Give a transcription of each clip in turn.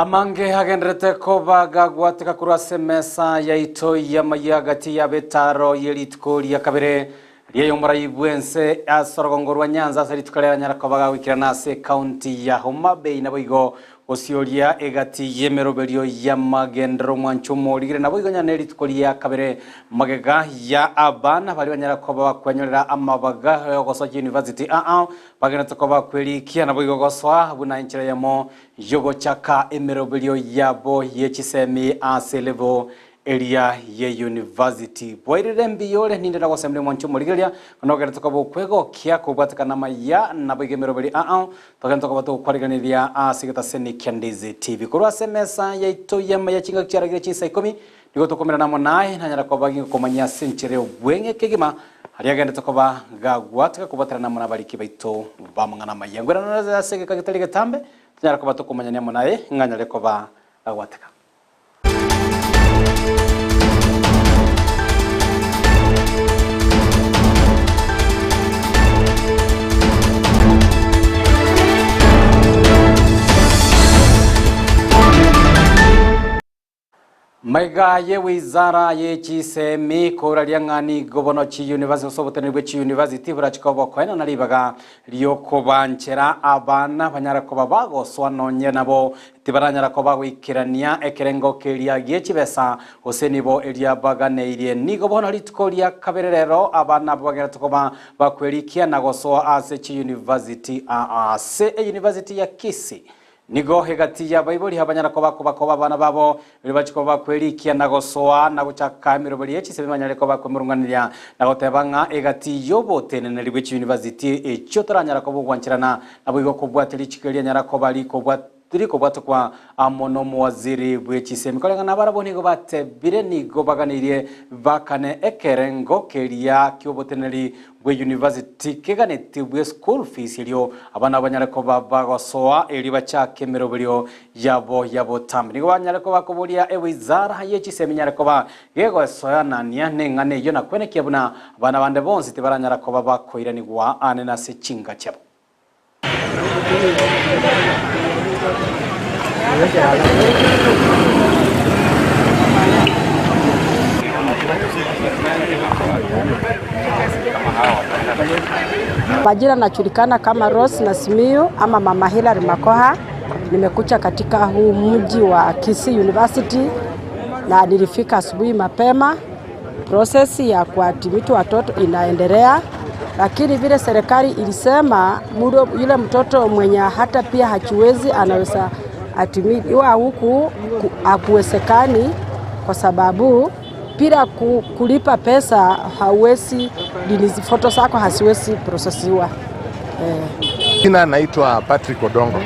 Amange agenderete koba gagwateka korwa ase emesa yaito y'amayia gati y'abetaro ye rituko ria kabere ri'omorai bw'ense ase orogongo rwa Nyanza ase rituko riaranyara koba gagoikerana ase ekaunti ya Homa Bay naboigo gosioria egati y'emeroberio y'amagenderero omwancho omorigire naboigo nyane rituko ria kabere magega ya abana baria banyara koba bakwenyorera amabaga y'ogosoa chiuniversity aa bagenderete koba bakwerikia naboigo gosoa buna enchera eyemo Y'ogochaka emeroberio yabo ye chisemi ase level eria ye university. Bwairire mbuya ore ninde nagosemire mwanche omorigereria nogerete koba okwegokia kobwatekana amaya naboigo emeroberio ao togende tokoba togokwarigereria ase egetaseni kia Ndizi TV. Korwa ase emesa yaito y'amaya chingaki chiaragire chinsa ikomi nigo tokomerana amo naye nanyara koba gingokomanyia ase enchera y'obweng'e kegima aria agendete koba gagwateka kobwaterana amo nabariki baito b'amang'ana amaya. Ngweranore ase egeka getari getambe Tonyare koba tokomanyania amo naye, ng'a anyare koba agwateka. Maiga ye wizara ye chisemi koraria ng'a nigo bono chiyunivasiti gose oboteneneri bwe chiyunivasiti borachie koba bokoenana ribaga riokobanchera abana banyare koba bagosoa nonye nabo tibaranyara koba goikerania ekerengo keria gie chibesa gose nibo eria baganeirie. Nigo bono rituko ria kabere rero abana abo bagerete koba bakwerikia na gosoa ase chiyunivasiti ase eyunivasiti ya Kisii. Nigo egati y'abaibori abanyara koba kobakoba abana babo, erio bachie koba bakwerikia na gosoa na gochaka emeroberi ye chisemi banyare koba bakwemurunganeria na goteba ng'a egati y'oboteneneri bwe chiyunivasiti echio toranyara koba ogwancherana naboigo kobwatia richiko erianyara koba rikobwatokwa amo nomowaziri bwe chisemi. Koreng'ana nabarabwo nigo batebire nigo baganeirie bakane ekerengo keria ki'oboteneneri bwe university keganetigwe school fees erio abana banyare koba bagosoa erio bachake emeroberio yabo ya botambe. Nigo banyare koba bakoboria ewizara ye chisemi enyare koba gegosoanania neng'ana eyio na kwenekia buna abana bande bonsi tibaranyara koba bakoiranigwa aane nase chinka chiabo. Majina najulikana kama Rose Nasimiyu ama Mama Hilary Makoha. Nimekuja katika huu mji wa Kisii University na nilifika asubuhi mapema. Process ya kuadmit watoto inaendelea, lakini vile serikali ilisema yule mtoto mwenye hata pia hajiwezi anaweza admitiwa huku hakuwezekani, kwa sababu bila kulipa pesa hauwezi, foto zako haziwezi prosesiwa. Eh. Jina naitwa Patrick Odongo.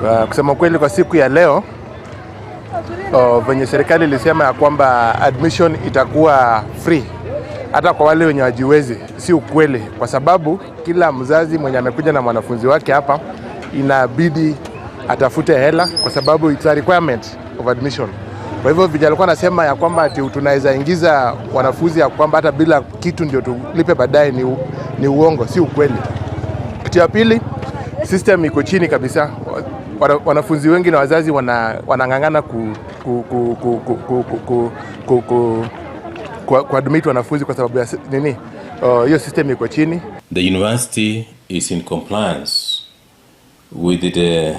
Uh, kusema kweli kwa siku ya leo oh, venye serikali ilisema ya kwamba admission itakuwa free hata kwa wale wenye wajiwezi, si ukweli, kwa sababu kila mzazi mwenye amekuja na mwanafunzi wake hapa inabidi atafute hela, kwa sababu it's a requirement of admission. Kwa hivyo vijana alikuwa anasema ya kwamba ati tunaweza ingiza wanafunzi ya kwamba hata bila kitu ndio tulipe baadaye, ni, ni uongo, si ukweli. Kitu ya pili, system iko chini kabisa. Wanafunzi wengi na wazazi wana, wanang'ang'ana ku, ku, ku, ku, ku, ku, ku, ku, ku, ku, kuadmit wanafunzi kwa sababu ya nini, hiyo uh, system iko chini. The university is in compliance with the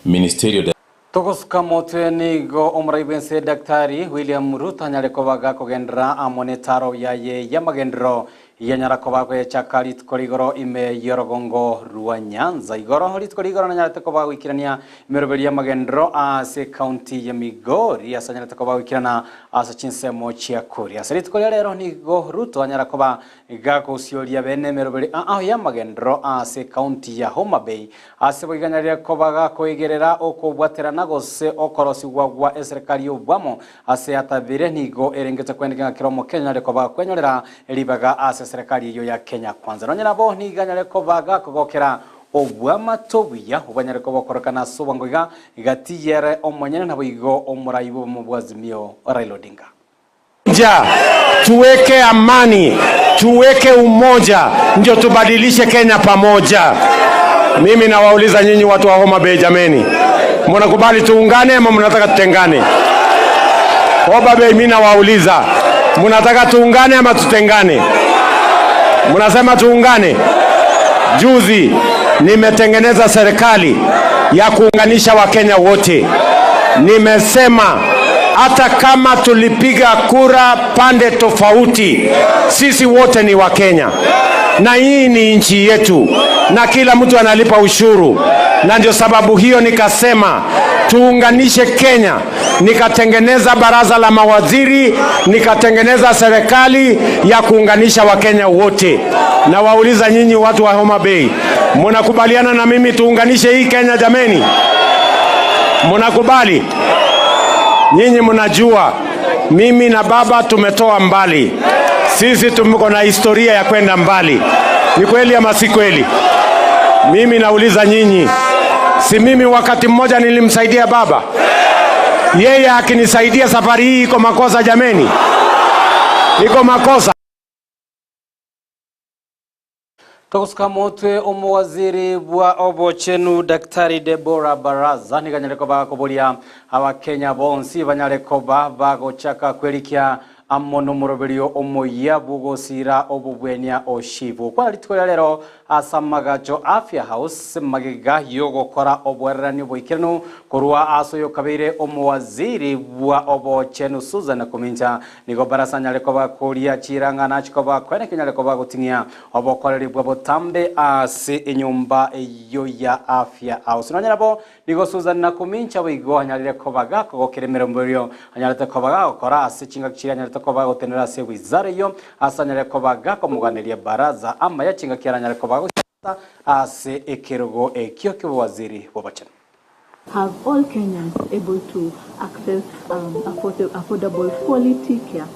ministerial Togosuka motwe nigo omorai bw'ense Daktari William Ruto anyare koba gakogenderera amo netaro yaye y'amagenderero yanyara koba agoechaka rituko rigoro ime y'orogongo rwa Nyanza. Igoro rituko rigoro nanyarete koba agoikerania emeroberi y'amagenderero ase ekaunti ya Migori ase anyarete koba agoikerana ase chinsemo chia Kuria. Ase rituko ria rero nigo Ruto anyara koba Gagosioria bene emeroberi ao y'amagenderero ase ekaunti ya Homa Bay ase boiganyaria koba gakoigerera okobwaterana gose okorosigwa gwa eserekari y'obwamo ase atabire nigo erengete kweneka ng'a kera omokenya anyare koba gakwenyorera ribaga ase eserekari eyio ya Kenya Kwanza. Nonye nabo nigo anyare koba gakogokera obwamato obuya obwanyare koba okorokana ase obwango iga gati yere omonyene naboigo omorai bw'obomo bwa Azimio Raila Odinga. Ja, tuweke amani, tuweke umoja, ndio tubadilishe Kenya pamoja. Mimi nawauliza nyinyi watu wa Homa Bay, jameni, Mnakubali tuungane ama mnataka tutengane? Homa Bay, mimi nawauliza, mnataka tuungane ama tutengane? Mnasema tuungane? Juzi nimetengeneza serikali ya kuunganisha Wakenya wote. Nimesema hata kama tulipiga kura pande tofauti, sisi wote ni Wakenya na hii ni nchi yetu, na kila mtu analipa ushuru, na ndio sababu hiyo nikasema tuunganishe Kenya. Nikatengeneza baraza la mawaziri, nikatengeneza serikali ya kuunganisha Wakenya wote. Na wauliza nyinyi watu wa Homa Bay, munakubaliana na mimi tuunganishe hii Kenya jameni? Munakubali? Nyinyi mnajua mimi na baba tumetoa mbali, sisi tuko na historia ya kwenda mbali. Ni kweli ama si kweli? Mimi nauliza nyinyi, si mimi wakati mmoja nilimsaidia baba? Yeye akinisaidia safari hii iko makosa jameni? Iko makosa? Togosuka motwe omowaziri bwa obochenu Daktari Deborah Baraza niganyare koba koboria abakenya bonsi banyare koba bagochaka kwerikia amo nomoroberio omoya bugosira obobwenia oshibu kwa rituko ria rero ase amagacho Afya House magega yogokora obwererani oboikeranu korwa ase oyo kabeire omowaziri bwa obochenu Susan Komincha nigo barasa anyare koba koria chirang'ana chikoba kwene kenyare koba goting'ia obokoreri bwa botambe ase enyomba eyo ya Afya House nonya nabo nigo Susan Nakumincha boigo anyarire koba gakogokera emeromberio anyarete koba gagokora ase chingaki chiria anyarete koba gotenera ase wizara eyo ase anyare koba gakomoganeria baraza amaya chingaki aranyare koba gochia ase ekerogo ekio kia obowaziri bwa obochenu. Have all Kenyans able to access affordable quality care.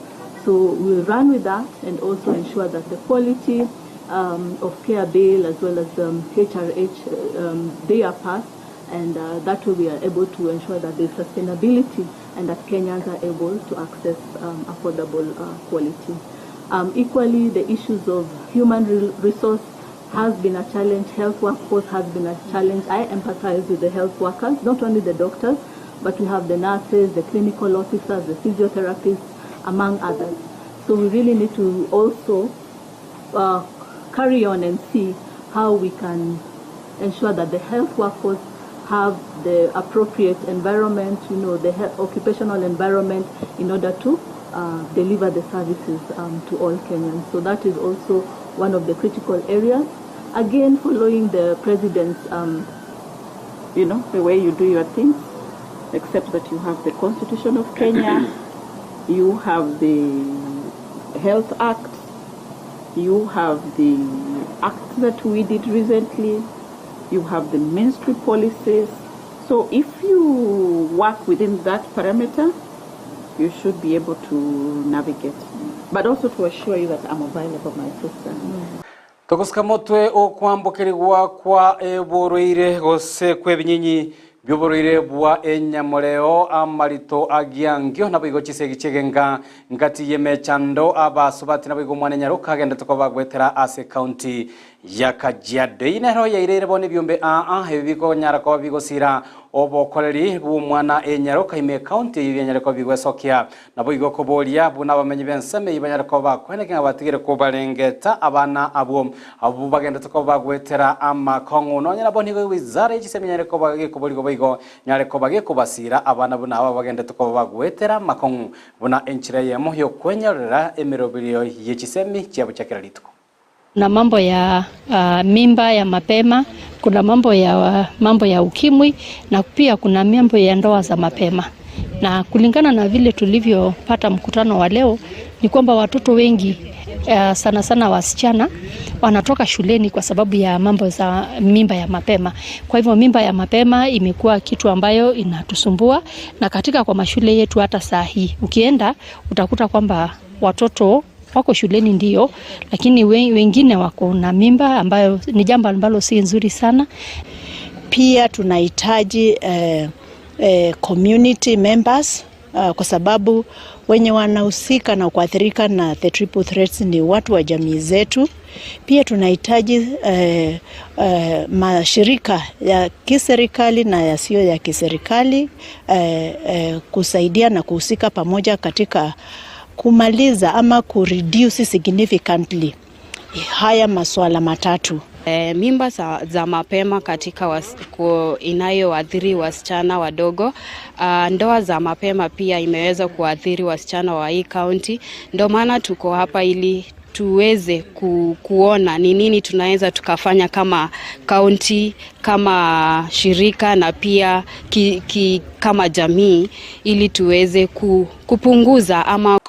So we'll run with that and also ensure that the quality of care bill as well as the HRH, they are passed, and that way we are able to ensure that there's sustainability and that Kenyans are able to access affordable quality. Equally, the issues of human resource has been a challenge, health workforce has been a challenge. I empathize with the health workers, not only the doctors, but we have the nurses, the clinical officers, the physiotherapists, among others. So we really need to also carry on and see how we can ensure that the health workforce have the appropriate environment, the occupational environment in order to deliver the services to all Kenyans. So that is also one of the critical areas. Again, following the president's... The way you do your things, except that you have the Constitution of Kenya, you have the Health Act, you have the act that we did recently, you have the ministry policies. So if you work within that parameter, you should be able to navigate. But also to assure you that I'm available, my sister. Togosuka motwe okwambokerigwa kwa eboroire gose kwebinyinyi byoboroire bwa enyamoreo amarito agiangio nabo igo chisegi chigenga ngati yemechando abasobati nabo igo mwana nyaruka agenda tukobagwetera ase county ya Kajiado. Inero yairere bone byombe aa ebi bikonyara ko bigosira obokoreri bw'omwana enyaruka ime county y'ebyenyareko bigwesokia nabo igo koboria buna abamenyi b'enseme ibanyareko bakweneke batigire kobarengeta abana abo abo bagenda tukobagwetera amakong'o nonya nabo nigo wizara y'echisemenyareko bagekoborigo boigo nyareko bagekobasira abana buna aba bagenda tukobagwetera amakong'o buna enchira yemo yokwenyorera emirobirio y'echisemi chiabo chia kera rituko. Kuna mambo ya mimba ya mapema, kuna mambo ya ukimwi na pia kuna mambo ya ndoa za mapema. Na kulingana na vile tulivyopata mkutano wa leo ni kwamba watoto wengi sana sana wasichana wanatoka shuleni kwa sababu ya mambo za mimba ya mapema. Kwa hivyo mimba ya mapema imekuwa kitu ambayo inatusumbua, na katika kwa mashule yetu hata saa hii ukienda utakuta kwamba watoto wako shuleni ndio, lakini wengine wako na mimba ambayo ni jambo ambalo si nzuri sana. Pia tunahitaji community members kwa sababu wenye wanahusika na kuathirika na the triple threats ni watu wa jamii zetu. Pia tunahitaji mashirika ya kiserikali na yasiyo ya kiserikali kusaidia na kuhusika pamoja katika kumaliza ama kureduce significantly haya masuala matatu. Mimba za mapema katika inayoathiri wasichana wadogo. Ndoa za mapema pia imeweza kuathiri wasichana wa hii county. Ndio maana tuko hapa ili tuweze kuona ni nini tunaweza tukafanya kama county, kama shirika na pia kama jamii ili tuweze kupunguza ama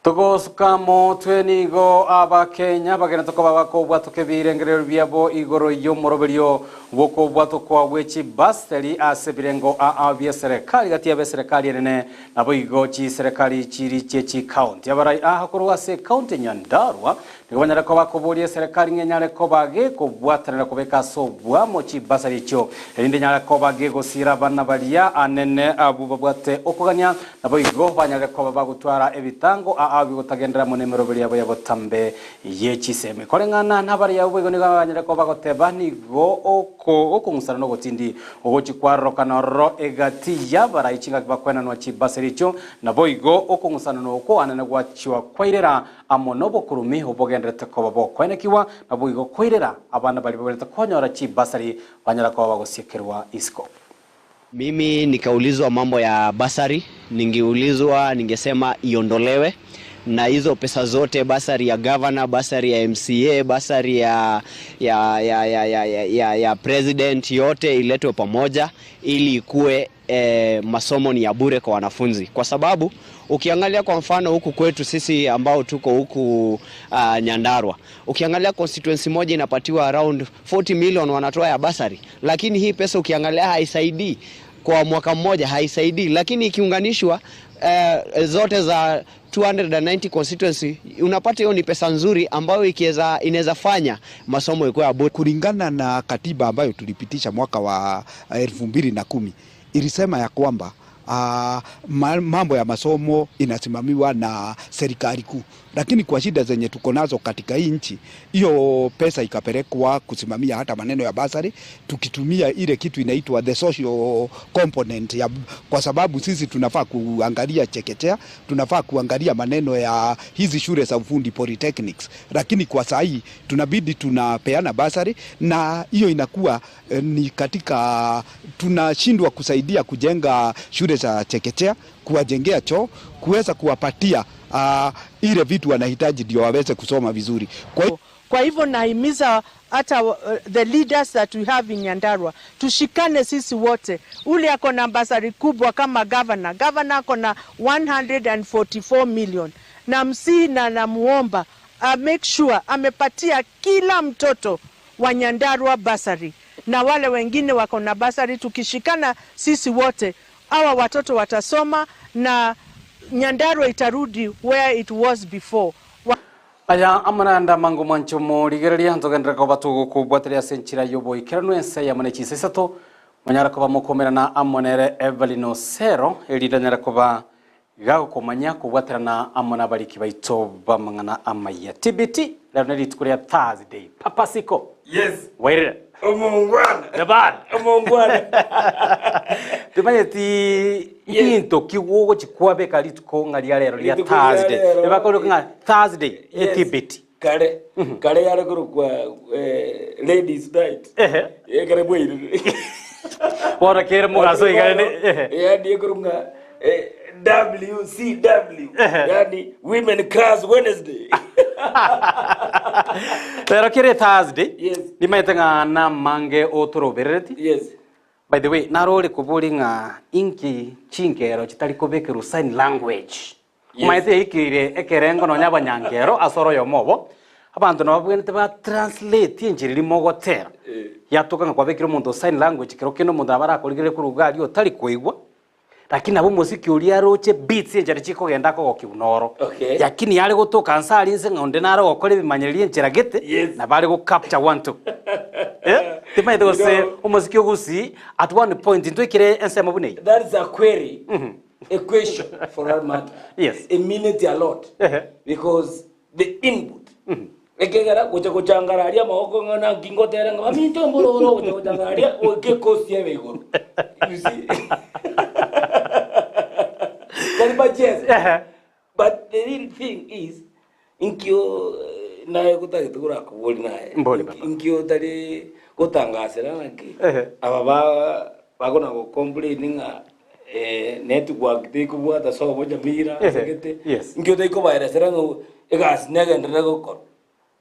Tugosuka motwe nigo abakenya bagenda tukoba bakobwatoka ebirengerero biabo igoro y'omoroberio bwokobwatokwa bwe chibasari ase ebirengo aa bia serikali gati ya serikali enene nabo igo chiserikali chiri chie chikaunti abarai aha korwa ase ekaunti Nyandarua nigo banyare koba bakoboria eserikali ng'enyare koba gekobwatanera kobeka ase obwamo chibasari echio erinde enyare koba gegosira abana baria anene abwo babwate okogania nabo igo banyare koba bagotwara ebitango aa bigotagendera mono emeroberi yabo ya botambe ye chiseme koreng'ana nabaria abwo igo nigo banyare koba bagoteba nigo oko okong'usana na ogotindi ogochikwarorokana ororo egati yabarai chingaki bakwenanwa chibasari echio nabo igo okong'usana noko anene gwachiwa kwairera amo na obokurumi obogenderete koba bokwenekiwa nabo igo kwairera abana bari baberete konyora chibasari banyara koba bagosiekerwa isiko. Mimi nikaulizwa mambo ya basari, ningeulizwa ningesema iondolewe na hizo pesa zote, basari ya governor, basari ya MCA, basari ya president, yote iletwe pamoja ili ikuwe masomo ni ya bure kwa wanafunzi, kwa sababu ukiangalia kwa mfano huku kwetu sisi ambao tuko huku Nyandarua, ukiangalia constituency moja inapatiwa around 40 million wanatoa ya basari, lakini hii pesa ukiangalia haisaidii kwa mwaka mmoja haisaidii, lakini ikiunganishwa zote za 290 constituency unapata hiyo ni pesa nzuri ambayo ikiweza inaweza fanya masomo ikuwe ya bure. Kulingana na katiba ambayo tulipitisha mwaka wa 2010 ilisema ya kwamba mambo ya masomo inasimamiwa na serikali kuu, lakini kwa shida zenye tuko nazo katika hii nchi, hiyo pesa ikapelekwa kusimamia hata maneno ya basari, tukitumia ile kitu inaitwa the social component ya, kwa sababu sisi tunafaa kuangalia chekechea, tunafaa kuangalia maneno ya hizi shule za ufundi polytechnics, lakini kwa saa hii tunabidi tunapeana basari, na hiyo inakuwa ni katika tunashindwa kusaidia kujenga shule za chekechea, kuwajengea choo, kuweza kuwapatia ile vitu wanahitaji ndio waweze kusoma vizuri. Kwa hivyo nahimiza hata the leaders that we have in Nyandarua tushikane sisi wote. Ule ako na basari kubwa kama governor, governor ako na 144 million, na msii na namuomba make sure amepatia kila mtoto wa Nyandarua basari na wale wengine wako na basari. Tukishikana sisi wote, hawa watoto watasoma na Nyandarua itarudi where it was before. Aya amananda mango mwanchomo rigereria ntogenderera koba tugukubwatĩria ase enchera ya oboikeranu ense ya mone chisa isato manyara koba mokomerana amonere Evelyn Osero erinde anyare koba gagokomanya kobwaterana amo na abariki baito bamang'ana amaya TBT. Lero nĩ rituko rĩa Thursday, papasiko. Yes. Wairire. Omongwana. Jaban. Omongwana. Timanyeti into kigugochikwabeka rituko ng'a ria rero ria Rituko ria Thursday. rero. Ebakorwo ng'a Thursday. TBT. Kare. Kare yare korokwa ladies night. Ehe. Ekere bweirire. Bono kere mugaso igane. Yani ekorunga WCW. Yani Women Class Wednesday. Rero kere Thursday. Yes. Nimanyete ng'a na mange otoroberereti. Yes. By the way, narore kubori ng'a inki chinkero chitari kobekerwa sign language. Yes. Omanyete yaikire ekerengo nonya abanyangero ase oroyomo obo abanto nabo babwenerete ba translate enchera eria mogotera yatoka ng'a kwabekire omonto sign language kero kende omonto aba arakorigereria koruga aria otari koigwa, lakini nabo omosiki oria aroche beats enchera chikogenda akogokiwa noro. Lakini yare gotoka nse aria nse ng'a onde nare gokora ebimanyereria enchera gete nabo are go capture one two. Timanyete gose omosiki ogusii at one point ntwekire ensemo buna eyio. That is a query. equation for that matter. Yes. Emineti a lot. Because the input. Ekegera gocha gochangara aria amagoko ng'a naki ngotere ng'a baminto mbororo gocha gochangara aria goika ekosi ebe igoro. You see? Tari machesa. But the real thing is, inkio naye gotagete korakobori naye. Mbori baba. Inkio otari gotangasera naki Ehe. aba ba bakona go complain ng'a eh, network tekobwata sobo Nyamira Ehe, ase gete. yes. Inkio otari kobaeresera ng'a egasi negenderere gokorwa.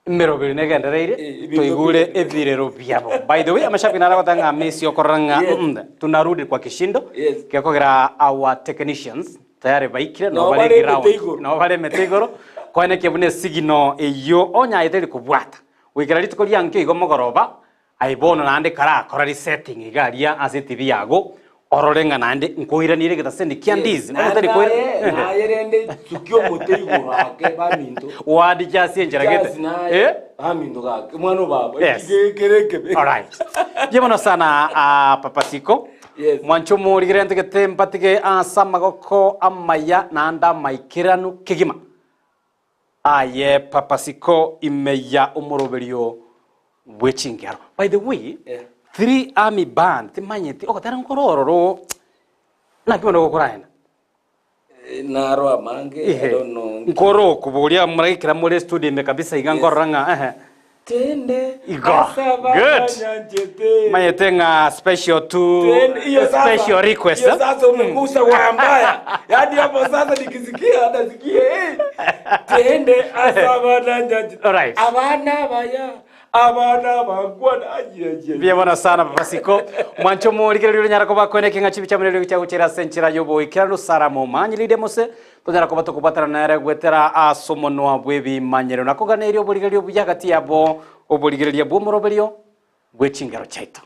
Emeroberi negendereire ebinto toigure ebirero biabo. By the way, amashabiki naragoteba ng'a Messi okorora ng'a Yes. mm, tunarudi kwa kishindo Yes. gekogera our technicians tayari baikire Nabo nabo bare bare ground emete igoro. nabo bare emete igoro koenekia buna esigino eyio onyaete eri kobwata goikera rituko ria nkio igo mogoroba Aye bono naende karakora resetting iga aria ase etibi yago, orore ng'a naende nkoiranire egetaseni kia ndizi, onye tari koira Naye naye rende sukia omote igoro ake baminto. Wadi kiasi enchera gete. Kiasi naye Eh? baminto gake omwana o baba. Yes. Ekere ekebe. Alright. Mbuya mono sana ah, Papa Siko. Yes. Mwanche omorigere ntigete mbatige ase amagoko amaya naende amaikeranu kegima. Aye Papa Siko ime ya omoroberio bwe chingero. By the way, Three Army Band timanyeti ogotera nkoro ororo naki bono gokoraenda? Naro amange, I don't know. Nkoro okoboria muragikera more studio ime kabisa iga nkorora ng'a ehe. Tende Igo. asaba Good. nyanchete. Manyete ng'a special to Tende, hiyo sasa- special request. hiyo eh? sasa umegusa waya mbaya. Yaani hapo sasa nikisikia nasikia eh. Tende asaba nyanchete. Alright. Abana baya abana bangwana aje aje. Mbuya mono sana Papa Siko. Mwanche omorigereria ore nyara koba kwene king'a chibi chiamune rigo chiagochera ase enchera y'oboikeranu Sara Momanyi Lydia Mose tonyara koba tokobwatana nere goetera ase omonwa bw'ebimanyero na koganeria oborigereria obuya gati yabo oborigereria bw'omoroberio bwe chingero chiaito.